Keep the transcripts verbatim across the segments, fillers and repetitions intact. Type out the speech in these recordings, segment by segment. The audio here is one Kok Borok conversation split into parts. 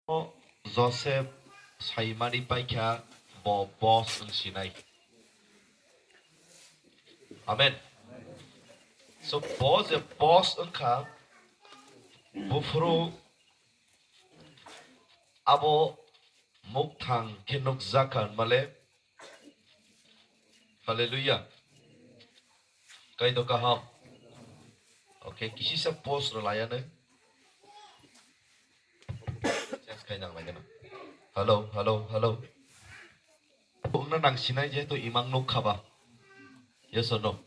Joseph saimani paikha bo boss wng sinai. Amen. So bo je boss wngkha, buphuru abo mukthang khe nukjakha hwnmale. Hallelujah. Kaitor kaham. Okay, kisisa post rw laianw. Change khai nang lai gana. Hello, hello, hello. Bumna nang sinai jehetu imang nuk khaba. Yes or no?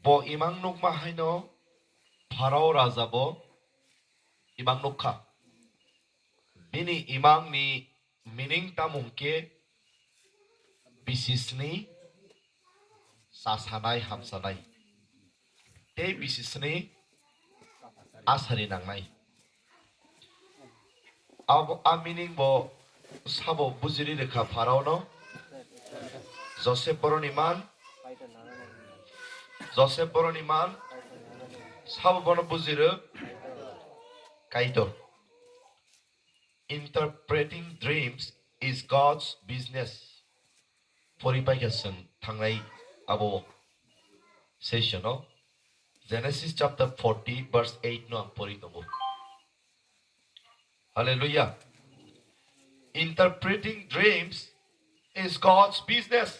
Bo imang nukma haino Pharao raja bo imang nukha. Bini imang ni meaning tamo hwnkhe bisisni chasanai hamsanai tei bisisni asari nangnai. Abo, a meaning bo sabo bujiri rwkha Pharaono. Joseph boroni man, Joseph boroni man, sabo bono bujirwk Kaitor. Interpreting dreams is God's business. Pori paikha chwng thangnai abo session o Genesis chapter forty verse eight no ang pori tongo. Hallelujah. Interpreting dreams is God's business.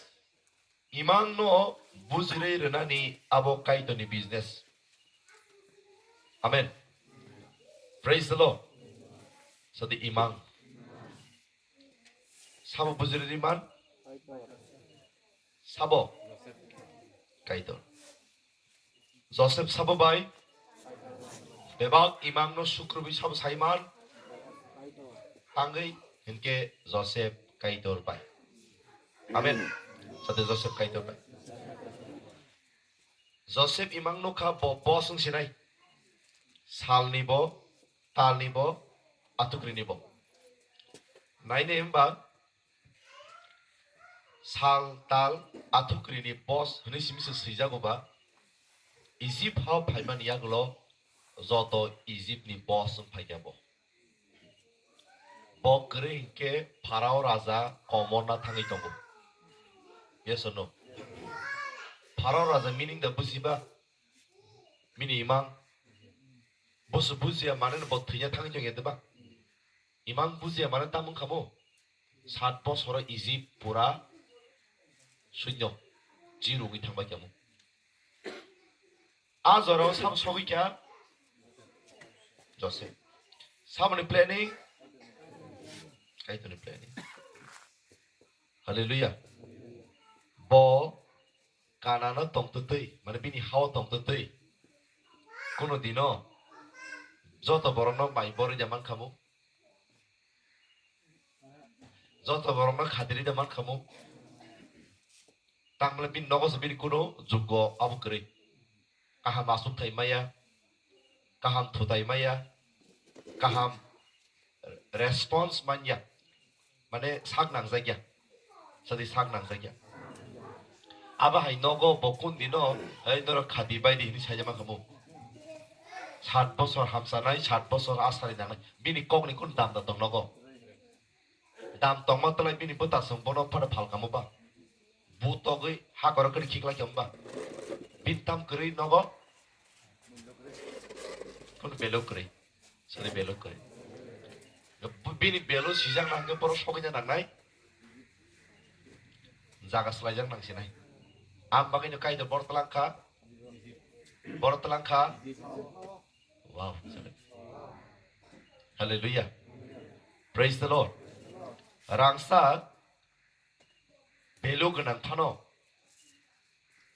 Imang no bujirwi rwnani abo Kaitorni business. Amen. Praise the Lord. Sadi imang. Sabo bujirwi man? Sabo? Kaitor. Joseph sabo bai? Bebak imang no sukrubwi sabo saiman? Tangwi hinkhe Joseph Kaitor bai. Amen. Sadi Joseph Kaitor bai. Joseph imang nukha bo, boss wng sinai. Salni bo, talni bo, atukrini bo. Nainai hwnba sal, tal, atukrini boss hwnwi simi se swijago ba. Egypt hao phaimani yagulo joto Egypt ni boss wng phaikha bo. Bo kwrwi hinkhe Pharao raja komorna thangwi tongo. Yes or no? Pharao raja meaning da bujiba? Bini imang. Boso bujiya mane bo thwina thangwi tongya deba? Imang bujiya mane tamo wngkha bo? Sat bosoro Egypt pura sunyo. Zero wngwi thangbai kamo. A jorao sabo sogwi kha Joseph. Saboni planning? Kaitorni planning. Hallelujah. Bo Kanano tongtwtwi, mane bini hao tongtwtwi. Kuno dino joto borokno mai borwi da mankhamu. Joto borokno khadirwi da mankhamu. Tangmale bini nogo se bini kuno jukgo abo kwrwi. Kaham aswkthai maya, kaham thutai maya, kaham response manya, mane sak nangjakya, sadi sak nangjakya. Abo hai nogo bo kun dino, ei norok khadi bai di hini saijama khamu. Sat bosor hamsanai, sat bosor asari nangnai, bini kokni kun dam da tong nogo. Dam tongma twlai bini bwtasong bono phano phalkamo ba? Bu togwi hakoro kwrwi khiklai khe wngba? Bini tam kwrwi nogo? Kun belo kwrwi. Sani belo kwrwi. Bu-, bini belo sijak na hwnkhe borok sogwina nangnai. Jaga swlaijak nang sinai. Am bagwino Kaitor bor twlang kha. Bor twlang kha. Wow. Hallelujah. Praise the Lord. Rangsa belu gwnang phano.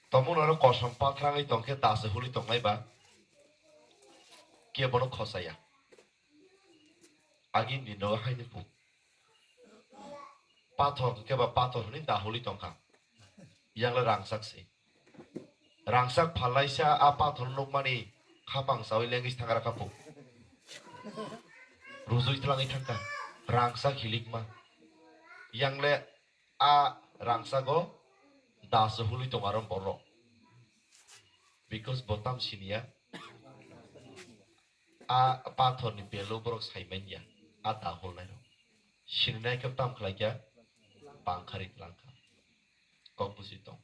Tomung no kosom pathrangwi tongkhe dasa huli tongnai ba. Kebono khosaya. Agini no haini phu. Pathor hwnkhe ba pathor hwnwi dahulwi tongkha. Yang le rangchak se. Rangchak phallaisa a pathor nukmani khapang chawi lengwi thangra kha phu. Rujui tlangwi thangkha. Rangchak hilikma. Yang le a rangchago das hului tong aro borok. Because bo tam siniya. A pathorni belo borok sai manya, a da holnairok. Sininai khe tam khlaikha, bangkhari tlangkha. Kok busi tong.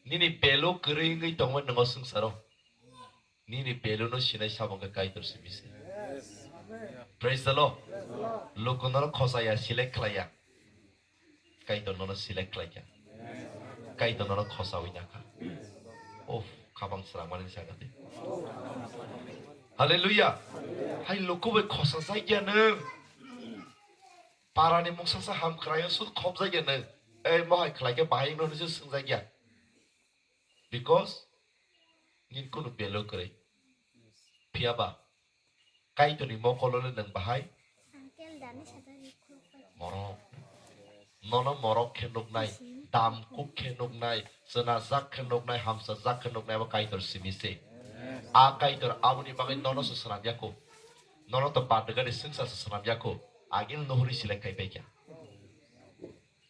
Nini belo kwrwi wngwi tongmani nwngo swngcharo. Nini belo no sinai sabo khe Kaitor simi se. Praise the Lord. Luku norok khosaya, select khlaiya. Kaitor nono select khlaikha. Kaitor nono khosawi nakha. Of, khabang srangmani jaga de. Hallelujah. Hai luku bai khosa jakya nwng. Parani mungsa sa ham khwraio sud khop jakya nwng. Ei mohai khlaikhe bahai wngno nisi swngjak ya. Because nini kunu belo kwrwi. Phiya ba Kaitorni mokolo le nwng bahai morok. Nono morok khe nuknai, dam kuk khe nuknai, chwnajak khe nuknai, hamsajak khe nuknai abo Kaitor simi se. A Kaitor aboni bagwi nono se swnam ya kho. Nono to badgani swngsa se swnam ya kho. Agil nuhuri select khai paikha.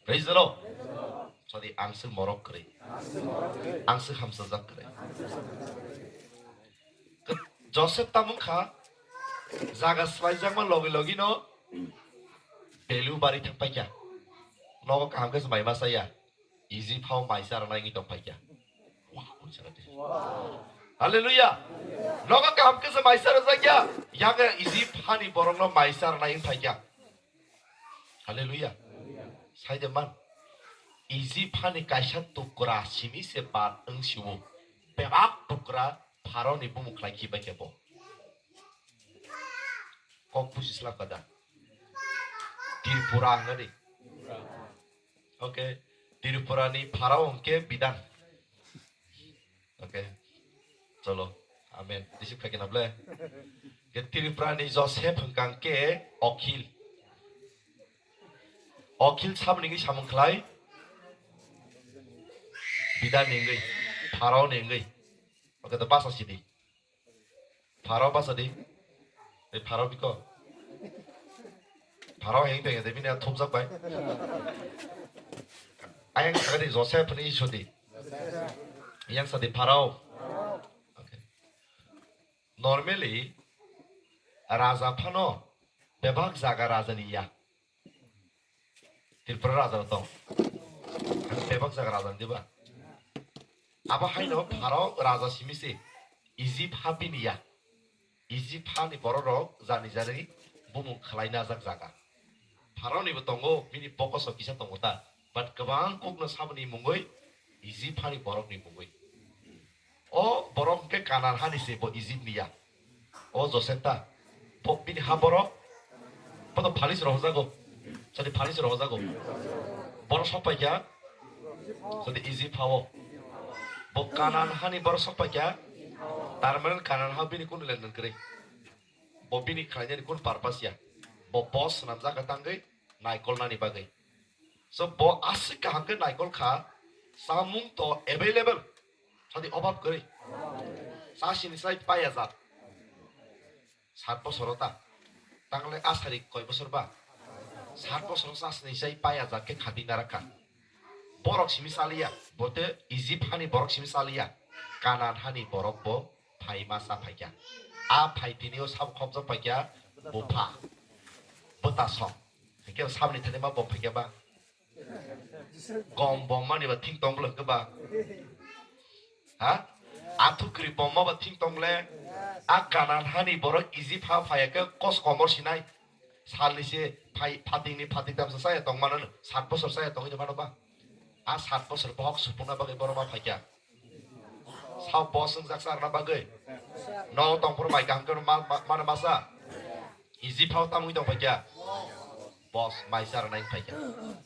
Praise the Lord. Sadi ang se morok kwrwi. Ang se hamsajak kwrwi. Joseph tamung kha, jaga swlaijakma logi logi no belu bari thang paikha. Nogo kaham khe se mai ma saya. Iji phao mai sa rwna wngwi tong paikha. Wow, hoi sana de. Hallelujah. Nogo kaham khe se mai sa rwjakya. Yaga iji phani borok no mai sa rwna wng paikha. Hallelujah. Saide man. Iji phani kaisa tukra simi se bad wng siwo. Bebak tukra Pharaoni bumung khlai khibai khe bo. Kok busi slap kada. Tripura hwnadi. Okay. Tripura ni Pharao hwnkhe Bidan. Okay. Cholo. Amen. Receive khai kena ble. Ke Tripura ni Joseph hwnkang ke Okhil. Okhil saboni ngi samung khlai. Bidan ni ngi. Pharao ni ngi. Okay, to basa sidi. Pharao basa di. Ei pharao biko. Pharao heng teng de bini thumjak bai. Ayang sadi Joseph ni isudi. Yang sadi Pharao. Okay. Normally raja phano bebak jaga raja ni ya. Tripura raja tong. Ang bebak jaga raja ni ba. Abo haino Pharao raja simi se Egypt ha bini ya. Egypt hani borok rok jani jani bumung khlai najak jaga. Pharaoni bo tongo, bini bokoso kisa tongo ta. But kwbang kokno saboni mungwi Egypt hani borokni mungwi. O borok hwnkhe Kanan hani se, bo Egypt ni ya. O Joseph ta. Bo bini ha borok. Bo to Phalis rohorjago. Sadi Phalis rohorjago. Borok sok paikha. Sadi Egypt hao. Bo Kanan hani borok sok paikha. Tar mane Kanan ha bini kunu lenden kwrwi. Bo bini khlainani kunu purpose ya. Bo boss swnamjak kha tangwi naikolnani bagwi. So bo aswk kaham khe naikol kha, chamung to available. Sadi obab kwrwi. Cha sini sai paya jat. Sat bosor ta. Tangle asari koi bosor ba? Sat bosor cha sini sai paya jat khe khati narakha. Borok simi chaliya. Bote Egypt hani borok simi chaliya. Kanan hani borok bo phai ma cha phaikha. A phai tini o sabo khopjak paikha bupha. Bwta song. Hingke sabni thani ma bom phaikha ba? Gom bom mani ba thing tong bwlwng khe ba? Ha? Athukri bom ma ba thing tong le? A Kanan hani borok Egypt ha phaiya khe kos komor sinai. Salni se phai phatingni phating tamsa saya tong mano, sat bosor saya tongwi mano ba? A sat bosor bohok supungna bagwi borok ma phaikha. Sao boss wngjak sa rwna bagwi. No tongphuru mai kaham khe ma-, ma-, mano masa. Egypt hao tamwi tong phaikha. Boss mai sa rwna wng phaikha.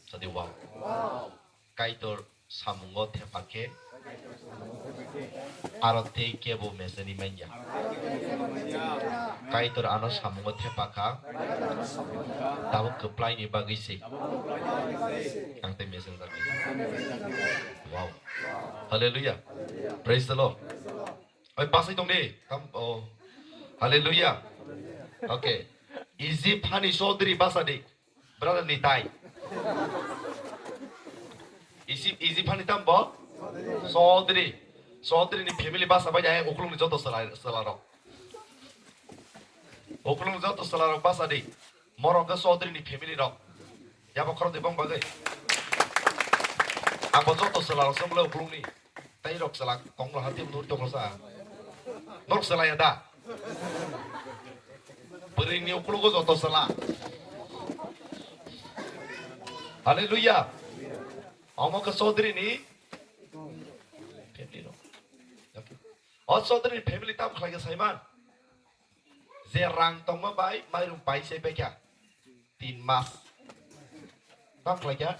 Sadi wow. Kaitor samungo thepa khe aro tei kebo meseni manya. Kaitor ano samungo thepa kha. Tabuk kwplai ni bagwi se. Ang tei meseng jagwi. Wow. Hallelujah. Praise the Lord. Oi, pasai tong di. Tam, oh. Hallelujah. Okay. Egypt hani sodri basa di. Brother ni tai. Egypt, Egypt hani tam bo? Sodri. Sodri ni family basa bai jai uklung ni joto sala, sala rok. Ukulung joto chwla rok basa di. Morok khe Chaudhary ni family rok. Yabo khorok di bong bagwi. Ang bo joto chwla rok song le ukulung ni. Tai rok chwla tong lo hati nur tong lo sa. Norok chwla ya da. Bwrwi ni ukulung joto chwla. Hallelujah. Omo khe Chaudhary ni family rok. O Chaudhary ni family tam khlai khe saiman. Je rang tongma bai mairum pai se bekha. Tin mas. Tam khlai kha?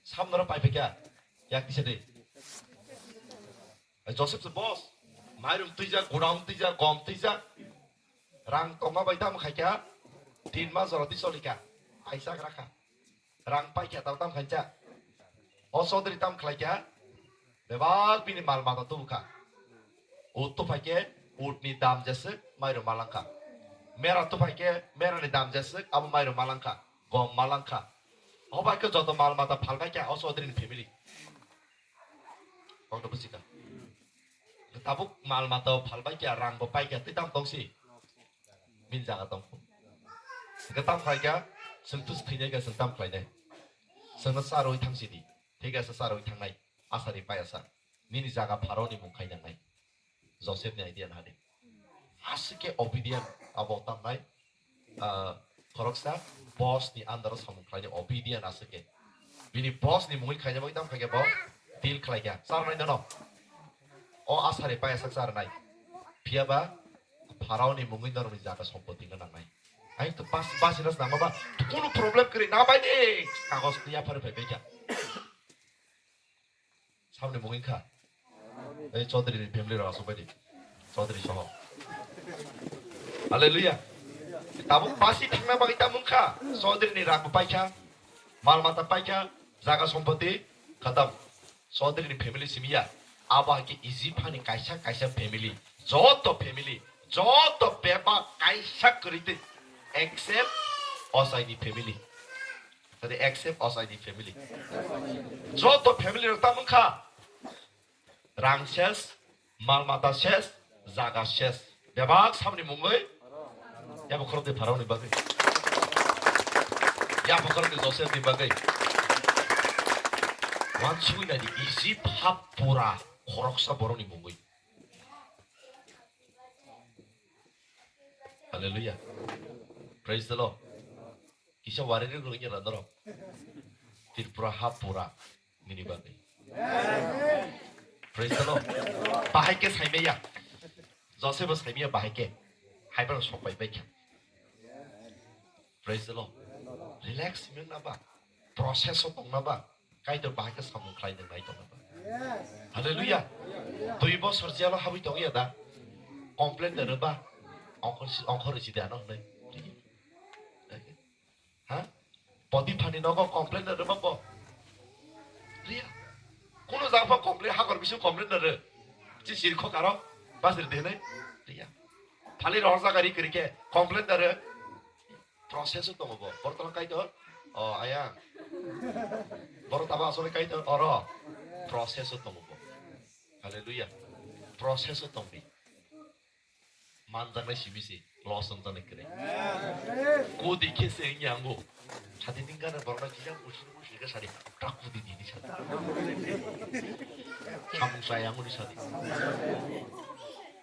Samnoro pai bekha. Yak tisa de. Joseph se boss. Mairum twijak, godaum twijak, gom twijak. Rang tongma bai tam khai kha? Tin mas jora twi choli kha. Paisa gra kha. Rang pai kha tao tam khaincha. O Chaudhary tam khlai kha. Bebak bini mal mata tubu kha. Ut tu phai khe, ut ni dam jeswk, mairum malang kha. Mera tu phai khe, mera ni dam jeswk, abo mairum malang kha. Gom malang kha. O bai khe joto mal mata phal bai kha, o Chaudhary ni family. Kok to busi kha. Tabuk mal mata phal bai kha, rang bo pai kha, twi tam tong si. Bini jaga tong. Hwnkhe tam khai kha, chwng tus thwinai kha, chwng tam khlainai. Chwngno charwi thang sidi. Thik asa, charwi thangnai. Asari pai asa. Nini jaga Pharaoni mung khai nangnai. Joseph ni idea nadi. Aswk khe obedient abo tamnai. Ah, khoroksa boss ni under o samung khlainai obedient aswk khe. Bini boss ni mungwi khaina bagwi tam khai khe bo deal khlai kha. Charnai nono. O asari pai asa charnai. Phiya ba Pharaoni mungwi norokni jaga sompoti no nangnai. Ai to bas, bas ina nangma ba kunu problem kwrwi na bai de kagos ni yaphar phai bai kha. Samni mungwi kha. Ei Chaudhary ni family rok asuk bai di. Chaudhary soho. Hallelujah. Tabuk basi thangna bagwi ta mungkha. Chaudhary ni rang pai kha. Mal mata pai kha. Jaga sompoti khatam. Chaudhary ni family simi ya. Abo hai khe Egypt hani kaisa kaisa family. Joto family. Joto bebak kaisa kwrwi twi. Except Osai ni family. Tadi except Osai ni family. Joto family rok ta mungkha. Rang ses, mal mata ses, jaga ses. Bebak samni mungwi. Yabo khorok de Pharaoni bagwi. Yabo khorok de Joseph ni bagwi. Wansugwi nai di Egypt hap pura khoroksa borokni mungwi. Hallelujah. Praise the Lord. Kisa wari ri rungya randoro. Tripura ha pura nini bagwi. Praise the Lord. Bahai ke saimaya. Joseph bo saimaya bahai ke. Hai ba sok bai bai kha. Praise the Lord. Relax meng na ba. Process o tong na ba. Kaitor bahai khe samung khlai nang nai tongna ba. Hallelujah. Dui bosor jelo habwi tong ya da. Complain da ba. Ongkhor si, ongkhor si da no ne. Ha? Potiphani nogo complain da ba bo. Riya. Kuno jagpha complain, hakor bisu complain da. Chi sir kho karo. Basir de ne. Riya. Thali rohor jaga ri kri khe complain da. Process o tongo bo. Borok tongma kaitor. O ayang. Borok tabo asole kaitor. Oro. Process o tongo bo. Hallelujah. Process o tongdi. Manjaknai simi se. Loss wngjaknai kwrwi. Kudi khe se wngya ango. Sadi ningkha na borok na kisa usur usur khe sadi. Tak kudi dini sadi. Samung saya ango ni sadi.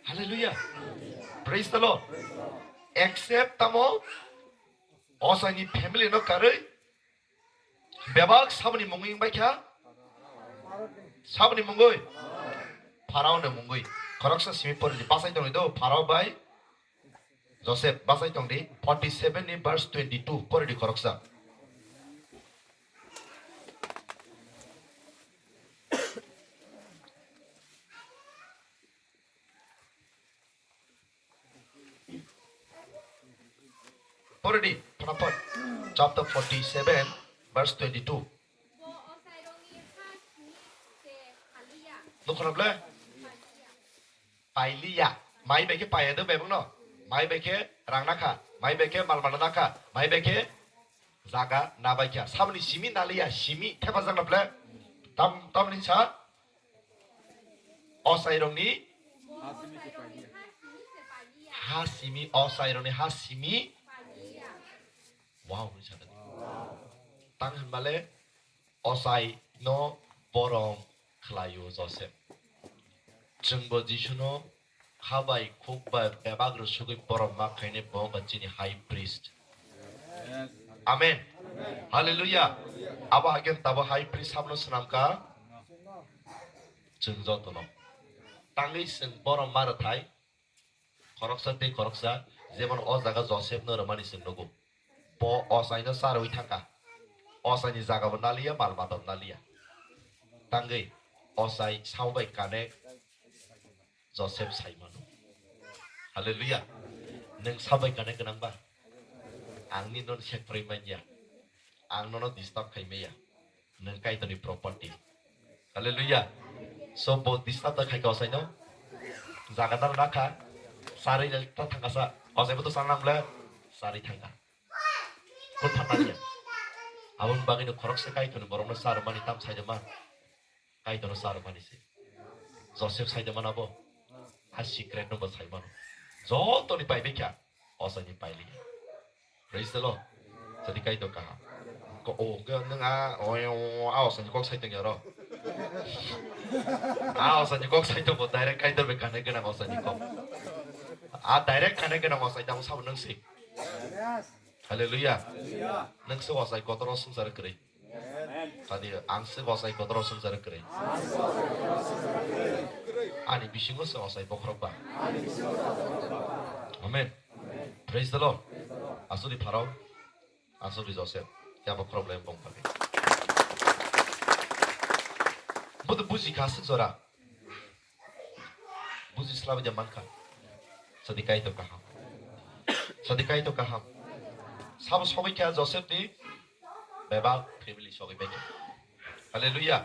Hallelujah. Praise the Lord. Except tamo Osaini family no karwi bebak saboni mungwi wngbai kha. Saboni mungwi? Pharaoni mungwi. Khoroksa simi pori di, bachai tongdi do, Pharao bai Joseph, bachai tongdi, forty seven ni verse twenty two pori di khoroksa. Pori di, phanaphot. Chapter forty seven, verse twenty two. Nukho na ble? Pailiya. Mai bai khe paiya do bebak no? Mai bai khe rang nakha, mai bai khe mal mata nakha, mai bai khe jaga nabai kha. Saboni simi naliya, simi thepajak na ble? Tam, tamni sa? Osairokni? ha simi, ochairokni ha simi. Wow, hwnwi sakha. Tang hinmale ochaino borom khlaio Joseph. Chwngbo Jisuno ha bai khuk bai bebak rw sugwi borom ma khainai bo wngkha chini high priest. Amen. Hallelujah. Abo haikhe tabo high priest habno swnamkha chwng jotono. Tangwi chwng borom ma rwthai khoroksa tei khoroksa, jemon o jaga Joseph no rwmani chwng nugo. Bo ochaino charwi thangkha. Ochaini jagabo naliya, mal matabo naliya. Tangwi ochai sao bai connect Joseph sai mano. Hallelujah. Nwng sao bai connect gwnang ba? Ang nini no sek phrwi manya. Ang nono disturb khai maya. Nwng Kaitorni property. Hallelujah. So bo disturb ta khai ka ochaino. Jaga dar na kha. Sari le ta thangkha sa. Ochai bo to sang nang le. Sari thangkha. Ko thangkha ya. Aboni bagwi no khoroksa Kaitorni borokno charwmani tam sai de man. Kaitorno charwmani se. Joseph sai de man abo. A secret no bo sai mano. Jotoni pai bekha. Ochaini pai liya. Praise the Lord. Sadi Kaitor kaham. Ko, o, ke nang a, o, o, a, ochaini kok sai tong yaro. A, ochaini kok sai tong bo direct Kaitor be kanai gana ochaini kok. A direct kanai gana ochai tamo sabo nang si. Hallelujah. Nang se ochai kotor o swngchar kwrwi. Tadi ang se ochai kotor o swngchar kwrwi. Ani bisingo se ochai bokhorok ba. Amen. Praise the Lord. Asuri pharao, asuri Joseph, ya bokhorok le bong phabi. Budu buji kha asuk jora. Buji slabi de mankha. Sadi Kaitor kaham. Sadi Kaitor kaham. Sabo sogwi kha Joseph ni bebak family sogwi bai. Hallelujah.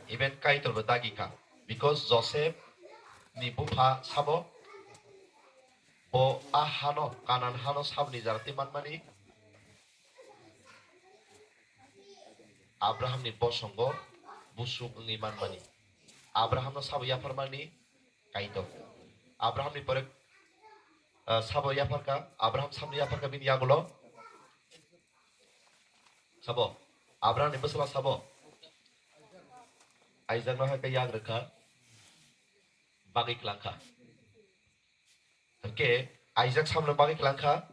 Even Kaitor bo dagi kha. Because Joseph ni bupha sabo bo a hano, Kanan hano sabni jara twi manmani Abrahamni bosongo busuk wngwi manmani. Abrahamno sabo yapharmani Kaitor. Abrahamni pore, ah, sabo yapharkha, Abraham sabno yapharkha bini yagulo. Sabo, Abrahamni bwsala sabo. Aijakno hai khe yak rwkha, bagwi kwlangkha. Hwnkhe Isaac samno bagwi kwlangkha,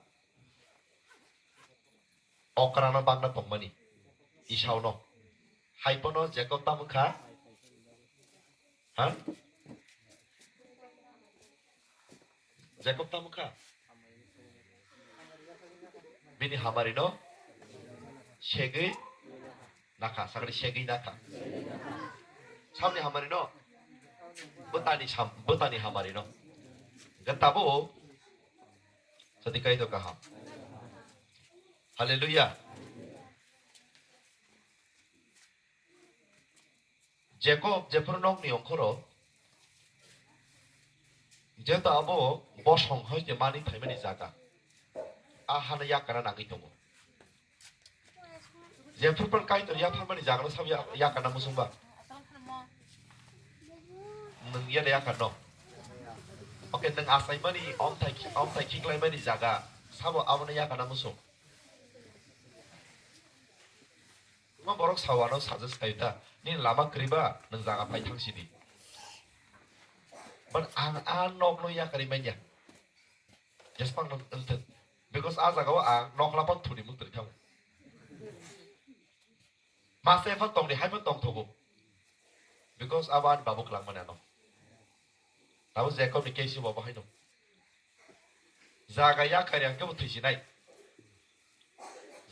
okrano bagna tongmani, Esauno. Haiphano Jacob tamo kha? Ha? Jacob tamo kha? Bini hamarino segwi nakha, sakni segwi nakha. Samni hamarino, bwtani sam, bwtani hamarino. Hwnkhe tabuk sadi Kaitor kaham. Hallelujah. Jacob jephuru nokni ongkhoro, jeto abo bosong hai je mani phaimani jaga, a hano yakana nangwi tongo. Jephuru phan Kaitor yapharmani jagano sabo ya-, yakana muchungba. Nwng yada yakarno. Oke, nwng achaimani omthai khi-, omthai khiklaimani jaga sabo abono yakana muchung. Tuma borok sawano suggest khaita, nini lama kwrwiba nwng jaga phai thangsidi. But ang a nokno yakarwi manya. Jespang nwng wngthwng. Because a jagao ang nokla pang thuni mung twi thango. Masa epha tongdi, hai phan tongthogo. Because abo ani babu kwlangmani ano. Tabuk Jacob ni case bo bo haino. Jaga yakar yang kebo thwisinai.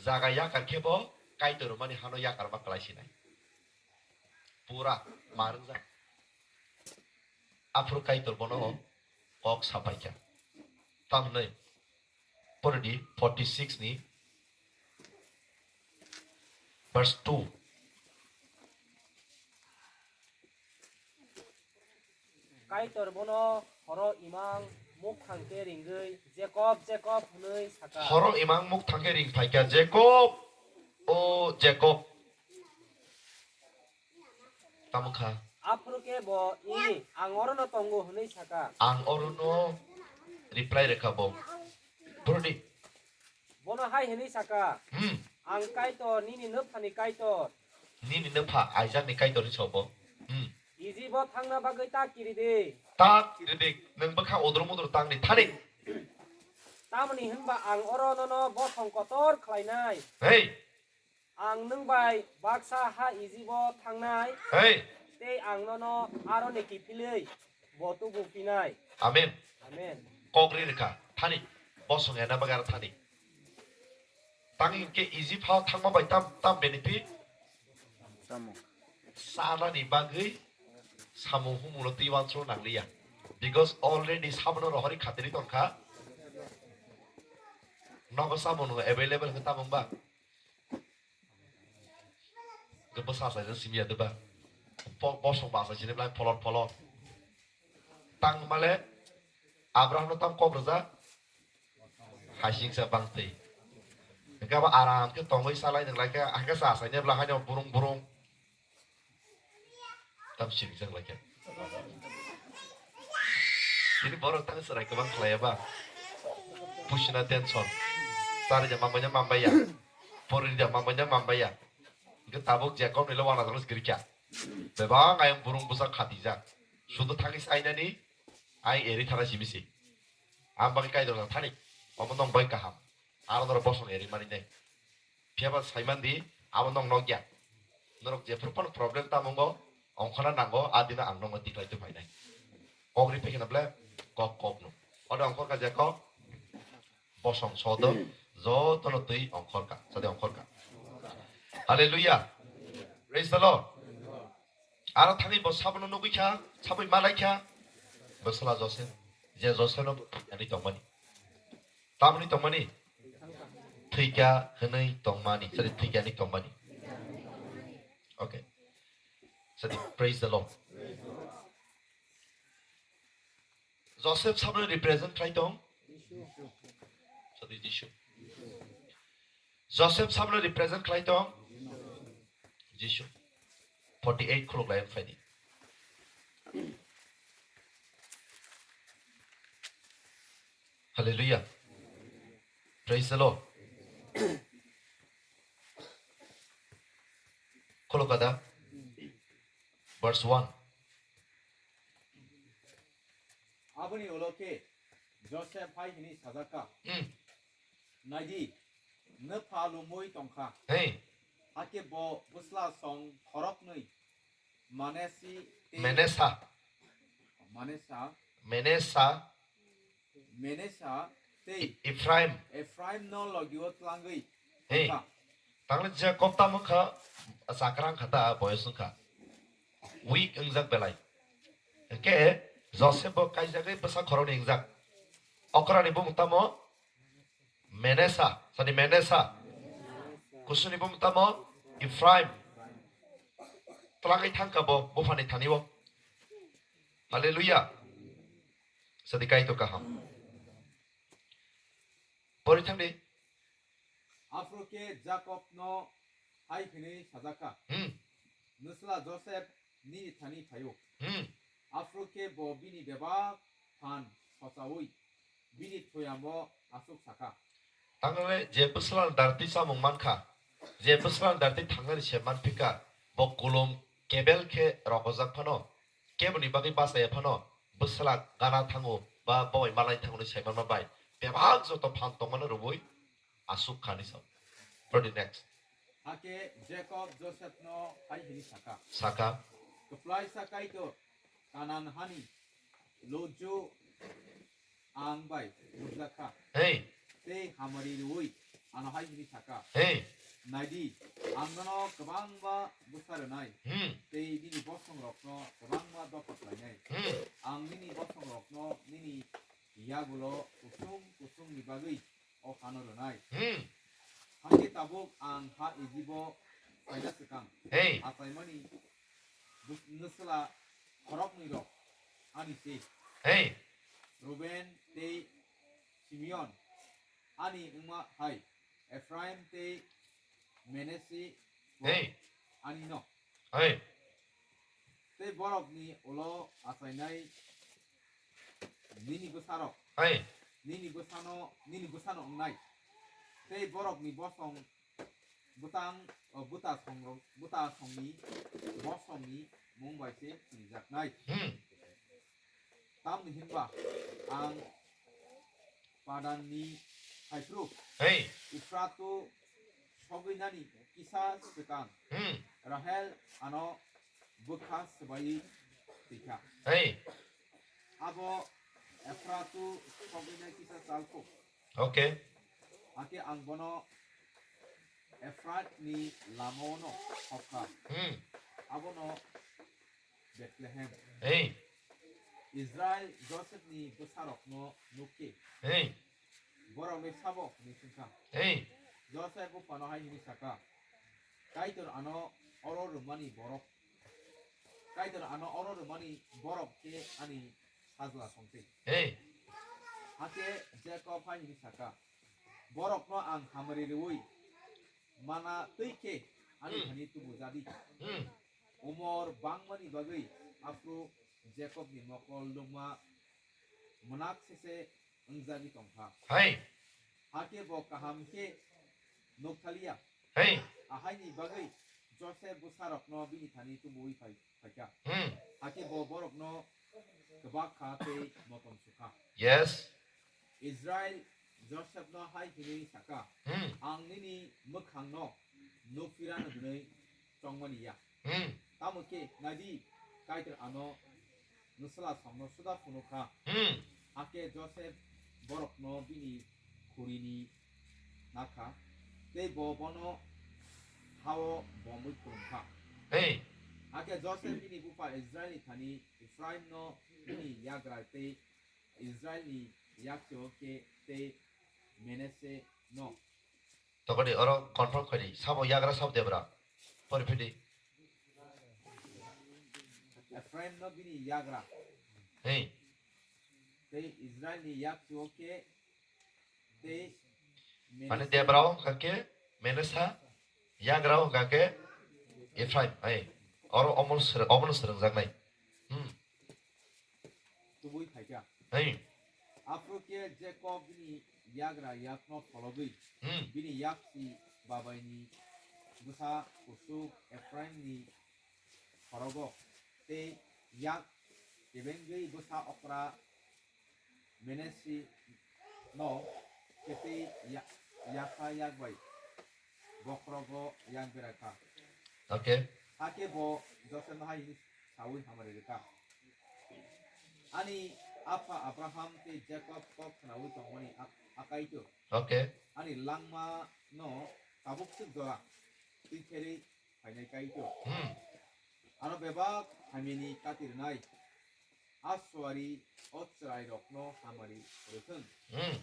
Jaga yakar kebo Kaitor mani hano yakar ma kwlai sinai. Pura marwng jak. Aphuru Kaitor bono kok sapaikha. Tamni poredi forty six ni verse two. Kaitor bono horo imang mukthang khe ringwi, "Jacob, Jacob," hwnwi sakha. Horo imang mukthang khe ring phaikha, "Jacob, o Jacob." Tamo kha? Aphuru khe bo, "Ih, ang orono tongo," hwnwi sakha. Ang orono Reply rwkha bo. Broni. Bono hai hwnwi saka, Hmm. "Ang Kaitor, nini nwphani Kaitor." Nini nwpha Aijakni Kaitor hinwi sa bo. Hmm. Ijibo thangna bagwi ta kiri di. Ta kiri di. Nwng bwkha odro modro tangni thani. Tamoni hwnba ang oro nono bosong kotor khlainai. Hey. Ang nwng bai baksa ha Ijibo thangnai. Hey. Tei ang nono aroni kiphilwi bo tubu phinai. Amen. Amen. Kok ri rwkha thani. Bosong ena bagwi aro thani. Tang hinkhe Ijip hao thangma bai tam, tam benefit? Samung. Chanani bagwi samung humungno twi uansukna nangliya. Because already sabono rohorwi khatiri tongkha. Nogo samung no available hwnkhe tamung ba? Hwnkhe bwsa achaijak simi ya de ba? Bo-, bosong ba achai sini belai pholor pholor. Tang male Abraham no tam kok rwjak? Hasingsa bangtwi. Hwnkhe abo aram khe tongwi salai nang lai khe, hakhe sa achaini bwla haino burung burung. Tam sirijak lai khe. Tini borok tang chwrai kwbang khlai ya ba? Puisina tension. Charija mambaino mambaiya. Porida mambaino mambaiya. Hwnkhe tabuk Jacob ni le wana jalo giri kha. Bebak ayang burung bwsa khatijak. Sudu thangwi sainani, ayang eri thana simi se. Ang bagwi Kaitor jang thani. Omo nong bai kaham. Aro norok bosong eri mani nai. Phiya ba sai man di, abo nong nok ya. Norok jephru phano problem tamo wngo, ongkhorna nango, a dino ang nokno tikhlai twi phainai. Kok ri phikhe na ble, kok kok no. Ode ongkhor ka je kok, bosong sodo, jotono twi ongkhor ka, sadi ongkhor ka. Hallelujah. Praise the Lord. Aro thangwi bo sabono nugwi kha, sabwi malai kha. Bwsla Joseph, je Joseph no ani tongmani. Tamoni tongmani? Thwikha hwnwi tongmani. Sadi thwikha hwnwi tongmani. Okay. Sadi praise the Lord. Joseph sabno represent khlai tong? Sadi Jisu. Joseph sabno represent khlai tong? Jisu. Forty eight khuluk lai phaidi. Hallelujah. Praise the Lord. Khuluk kada. Verse one. Aboni ulo khe Joseph hai hwnwi sajak kha. Hmm. Naidi, nwpha lumwi tong kha. Hey. Hakhe bo bwsla song khoroknwi Manesi tei Menesa. Manesa. Menesa. Menesa tei Ephraim. Ephraim no logio tlangwi Hey. Tong kha. Tangle Jacob tamo kha, chakrang kha ta, boyos wng kha. Weak wngjak belai. Hwnkhe Joseph bo kaijagwi bwsa khoroknwi wngjak. Okrani bumung tamo? Menesa, sadi Menesa. Kusuni bumung tamo? Ephraim. Twlangwi thangkha bo buphani thani-o. Hallelujah. Sadi Kaitor kaham. Pori thangdi. Aphuru khe Jakob no hai hwnwi sajak kha, Hmm. Nwsla Joseph nini thani phai-o. Hmm. Aphuru khe bo bini bebak phan sochaui bini thuyamo aswk sa kha. Tangle je bwsla darti chamung man kha, je bwsla darti thangnani se man phi kha, bo kulum kebel khe rogojak phano, keboni bagwi bachaya phano, bwsla gana thango ba bowai malai thango hwnwi sai manma bai, bebak joto phan tongmano rwui aswk kha ni sa. Broni next. Hakhe Jakob Joseph no hai hwnwi sa kha, Sa kha. Kwplaisa Kaitor Kanan hani luju ang bai nukjak kha. Hey. Tei hamari rwui ano hai hwnwi sa kha, Hey. Naidi, ang nono kwbangma bwsa rwnai, Hmm. tei nini bosongrokno kwbangma dopha khlainai. Hmm. Ang nini bosongrokno nini yagulo kusung kusungni bagwi o hano rwnai. Hmm. Hakhe tabuk ang ha Ijibo phaina swkang, Hey. achaimani bus-, nwsla khoroknwi rok ani se. Hey. Ruben tei Simeon ani wngma hai, Ephraim tei Menesi bo Hey. ani no. Hey. Tei borokni ulo achainai nini bwsarok. Hai. nini bwsano, nini bwsano wngnai. Tei borokni bosong bwtang, o, bwta songrok, bwta songni bosongni mung bai se sinijaknai. Hmm. Tamni hinba ang Padanni hai phuru Hey. Ifratu sogwinani kisa swkang Hmm. Rahel ano bwkha swbaiwi twi kha. Hey. Abo Efratu sogwina kisa chalkuk. Okay. Hakhe ang bono Efratni lamao no hokha. Hmm. Abono Bethlehem. Hey. Israel Josepni bwsarokno nukhe. Hey. Borokni sabo hwnwi swngkha. Hey. Josep buphano hai hwnwi sakha, Kaitor ano oro rwmani borok, Kaitor ano oro rwmani borok khe ani sajla songtwi. Hey. Hakhe Jakob hai hwnwi sakha, Borokno ang hamari rwui mana twi khe ani Hmm. thani tubu jadi. Hmm. Umor bangmani bagwi aphuru Jakobni mokol lukma mwnak sese wngjagwi tongkha. Hai. Hakhe bo kaham khe nukthaliya. Hai. Ahaini bagwi Josep bwsarokno bini thani tubuwi phai-, phaikha. Hmm. Hakhe bo borokno kwbak kha tei motom sukha. Yes. Israel Josepno hai hwnwi sakha, Hmm. Ang nini mwkhangno nukphirano hwnwi chongmani ya. Hmm. Tamo khe naidi, Kaitor ano nwsla songno suda phunukha. Hmm. Hakhe Josep borokno bini khurini nakha, tei bo bono hao bomwi khulumkha. Hey. Hakhe Josep bini bupha Israelni thani Ephraimno bini yagra tei Israelni yaksio khe tei Menaseno. Tokoni oro confirm khaidi, sabo yagra sabo debra. Pori phidi. Ephraimno bini yagra. Hey. Tei Israelni yaksio khe tei Mane Menase- debra o kake Menasa. Yagra o hwnkha khe Ephraim, hai. Oro omo swrwng-, omono swrwngjaknai. Hmm. Tubui phaikha. Hai. Aphuru khe Jakob bini yagra yakno phologwi, Hmm. Bini yaksi babaini bwsa kuchuk Ephraimni khorogo tei yak kebengwi bwsa okra Menaseno khe tei ya-, yakha yak bai bokhorogo yak bera kha. Okay. Hakhe bo Josepno hai hwnwi saui hamari rwkha, Ani apha Abraham tei Jakob kok khnaui tongmani ak-, akai to. Okay. Ani langmano tabuk swk jora twi kherwi phainai kai to. Hmm. Ano bebak hamyani kati rwnai. A suari o chwrairokno hamari rwthwng. Hmm.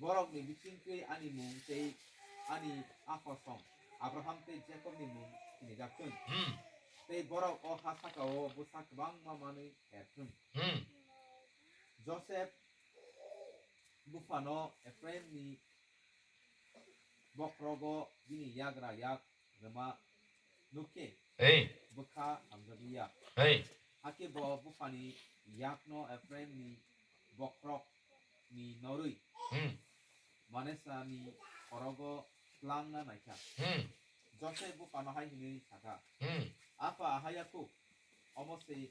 Borokni bisingtwi ani mung tei ani aphasong Abraham tei Jakobni mung sinijak thwng. Hmm. Tei borok o ha saka-o bwsa kwbangma manwi erthwng. Hmm. Josep buphano Ephraimni bokhorogo bini yagra yak rwma nukhe Hey. Bwkha hamjakliya. Hey. Hakhe bo buphani yakno Ephraimni bokhorokni norwi Hmm. Manasani khorogo tlangna naikha. Hmm. Josep buphano hai hwnwi sakha, Hmm. Apha, ahai ya kuk, omo se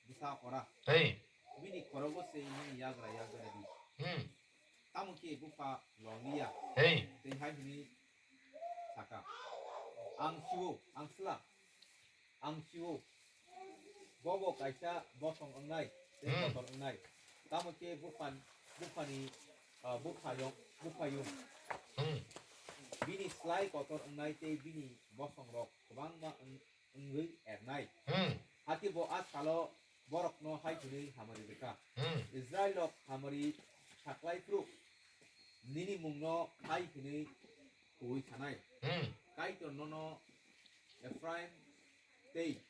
bwsa okra. Hey. Bini khorogo se nini yagra yak bera di. Hmm. Tamo khe bupha loliya. Hey. Tei hai hwnwi sakha, Ang sio, ang sla, ang sio. Bobo kaisa bosong wngnai, tei Hmm. kotor wngnai. Tamo khe buphan-, buphani, ah, buphayung, buphayung. Hmm. Bini slai kotor wngnai tei bini bosongrok kwbangma wng-, wngwi ernai. Hmm. Hakhe bo a salo borokno hai hwnwi hamari rwkha, Hmm. Israilrok hamari saklai phuru nini mungno hai hwnwi kuui sanai. Hmm. Kaitor nono Ephraim tei,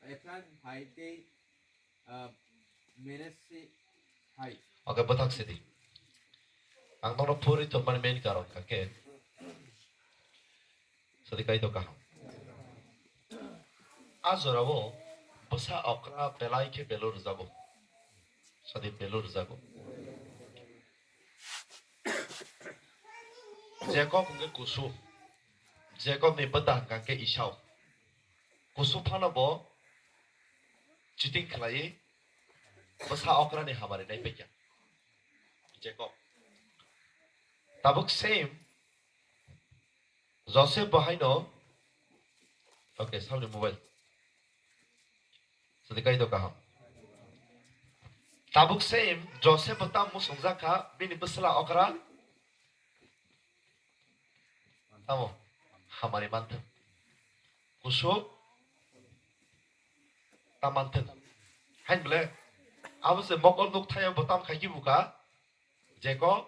Ephraim hai tei, ah, Menase hai. Okay, bwthak sidi. Ang nono phuri tongmani main karon kha khe. Sadi kaitor kaham. A jorao bwsa okra belai khe belur rwjago. Sadi belur rwjago. Jakob hwnkhe kusu. Jakobni bwta hwnkha khe Esau. Kusu phano bo cheating khlaiwi bwsa okrani hamari naipaikha. Jakob. Tabuk same Joseph bo haino, okay, samni mobile. Sadi kaido kaham. Tabuk same Joseph bo tam musungjak kha, bini bwsla okra tamo hamari manthwng. Kusuk ta manthwng. Hain bole abo se mokol nuk thaya bo tam khai kibuka. Jakob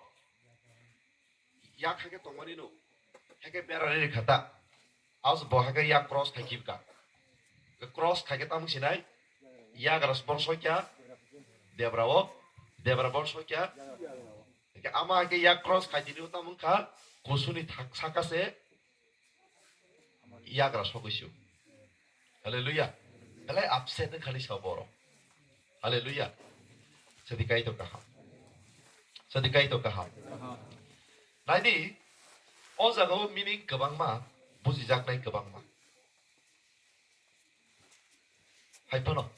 yak hai khe tongmani no, hai khe berani rikha ta. Aus bo hai khe yak cross khai kibka. Cross khai khe tamung sinai, yak ras bor sokya, debra o, debra bor sokya. Hai khe ama hai khe yak cross khai tini o tamung kha, kusuni thak saka se, yagra sogwi sio. Hallelujah. Belai upset wng khani sa borok. Hallelujah. Sadi kaitor kaham. Sadi kaitor kaham. Naidi, o jaga o meaning kwbangma, bujijaknai kwbangma. Hai phano,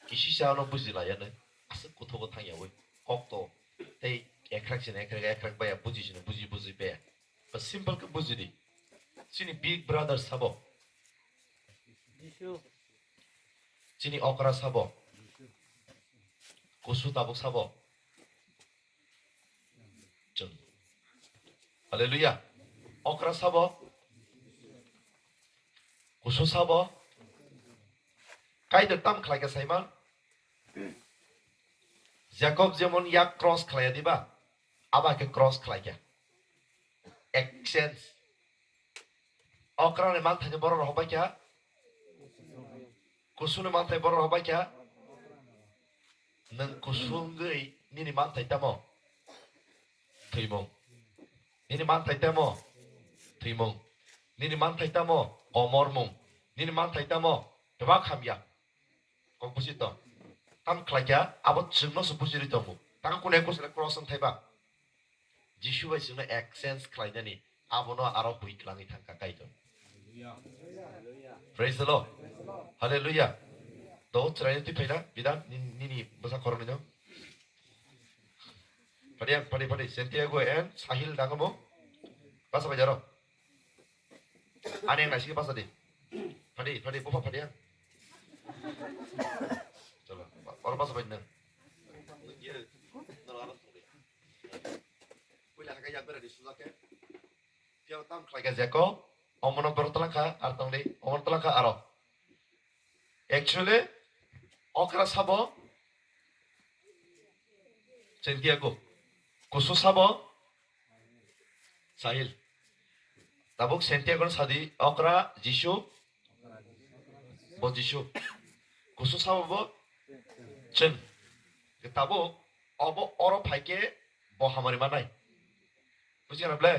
kisisa ano bujilaiya nai. Aswk kuthogo thangya oi. Kok to, tei ekrak sini ekrak, ekrak baya buji sini buji, buji baya. Ba simple khe buji di. Chini big brother sabo. Jisu. Chini okra sabo. Kusu tabuk sabo. Chwng. Hallelujah. Okra sabo. Kusu sabo. Kaitor tam khlai kha saima. Jakob jemon yak cross khlaiya diba? Aba khe cross khlai kha. Exchange. Okra ni manthai ni borok rok bai kha. Kusu ni manthai borok rok bai kha. Nwng kusu wngwi nini manthai tamo? Thwimung. Nini manthai tamo? Thwimung. Nini manthai tamo? Komormung. Nini manthai tamo? Bebak hamya. Kok buji tong. Tam khlai kha, abo chwngno se bujiri tongo. Tang kune kusle cross wng thaiba. Jisu bai chwngno exchange khlainani, abono aro bui kwlangwi thangkha Kaitor. Praise the Lord. Hallelujah. To chwraino twi phaina, Bidan, nini, nini bwsa khoroknwi no. Phadi ang, phadi, phadi, Santiago and Sahil dangamo. Basa bai jaro. Ani ang naisiki basa di. Phadi, phadi, bupha phadi ang. Chalo, oro basa bai nang. Puila hakai yak beradi sujak khe. Phiya tam khlai kha Jakob, omono borok twlang kha, ar tongdi, omono twlang kha aro. Actually, okra sabo Santiago, kusu sabo Sahil. Tabuk Santiago no sadi okra Jisu, bo Jisu. Kusu sabo bo chwng. Tabuk obo oro phaikhe bo hamari manai. Bujiya na ble?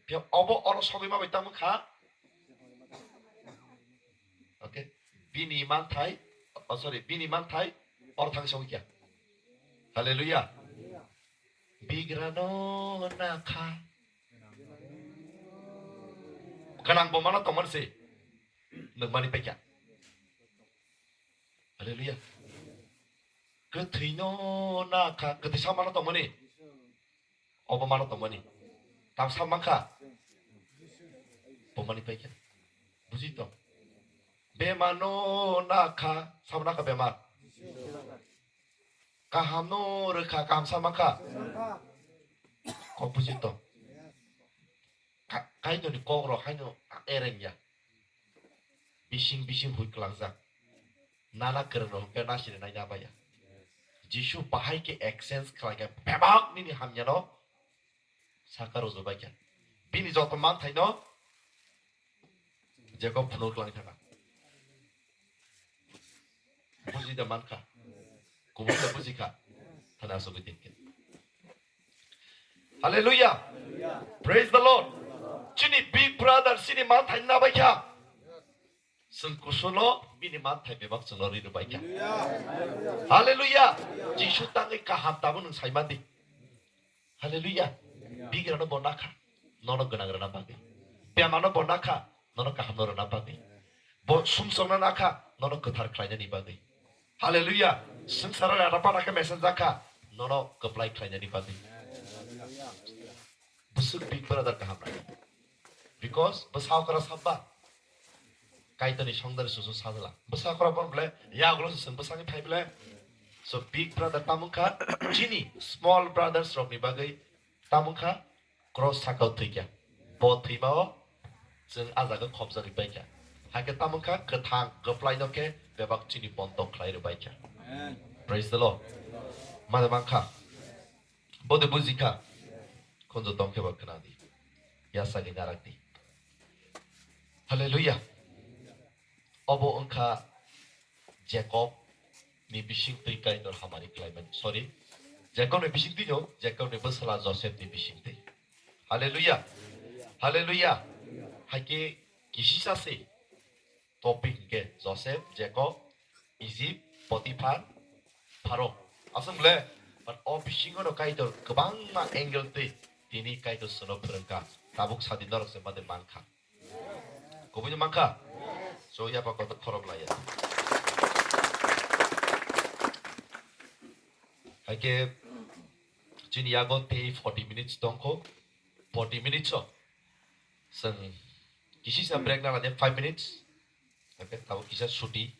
Phiya obo oro sogwi ma bai tamo kha. Okay. Bini manthai, oh, sorry, bini manthai oro thang sogwi kha. Hallelujah. Bigrano na kha. Gwnang bo mana tongmani se. Nwng mani paikha. Hallelujah. Kwthwino na kha, kwthwi sa mana tongmani. Obo mana tongmani. Tam sa mankha. Bo mani paikha. Buji tong. Bemar no na kha, sabo na kha bemar. Kaham no rwkha, kaham sa mankha. Kok buji tong. Ka-, Kaitorni kok rok haino ereng ya. Bising bising hui kwlangjak. Nana kwrwng rok hwnkhe nasini naina baya. Jisu bahai khe exchange khlai khe bebak nini hamya no saka rwjak bai kha. Bini joto manthai no Jakob phunuk lang thaka. Buji da mankha. Kubui da buji kha. Thana asugwi tongkhe. Hallelujah. Praise the Lord. Chini big brother chini manthai na bai kha. Chwng kusuno bini manthai bebak chwngno ri rwbai kha. Hallelujah. Jisu tangwi kaham tabuk nwng saimandi. Hallelujah. Bigrano bo nakha. nono gwnang rwna bagwi. Bemar no bo nakha, nono kaham no rwna bagwi. Bo sumsokna nakha, nono kwthar khlainani bagwi. Hallelujah. Swngcharo rata pana khe mesen jakha, nono kwplai khlainani bagwi. Bwswk big brother kaham nai. Because bwsa okra sabba. Kaitorni songdari susu sajla. Bwsa okra bon ble, ya ulo se swng bwsani phai ble. So big brother tamung kha, chini small brothers rokni bagwi tamung kha, cross sakao thwikha. Bo thwimao chwng a jaga khopjagwi paikha. Hakhe tamung kha kwthang kwplai no khe bebak chini bontok khlai rw baikha. Praise the Lord. Mane mankha. Bo de bujikha. Khunju tongkhe bo khwnadi. Yasagwi narakdi. Hallelujah. Obo wngkha Jacob ni bisingtwi Kaitor hamari khlaimani. Sorry. Jacob ni bisingtwi no, Jacob ni bwsala Joseph ni bisingtwi. Hallelujah. Hallelujah. Haikhe kisisa se topic hwnkhe Joseph, Jacob, Egypt, Potiphar, Pharaoh. Aswk le, but o bisingo no Kaitor kwbangma angle twi tini Kaitor chwngno phwrwngkha. Tabuk sadi norok se made mankha. Kubui mankha? So ya pa kotor khorok laya. Haikhe chini yago tei forty minutes tongkho. Forty minutes o. Chwng kisisa break nana de five minutes. Haikhe tabuk kisa suti.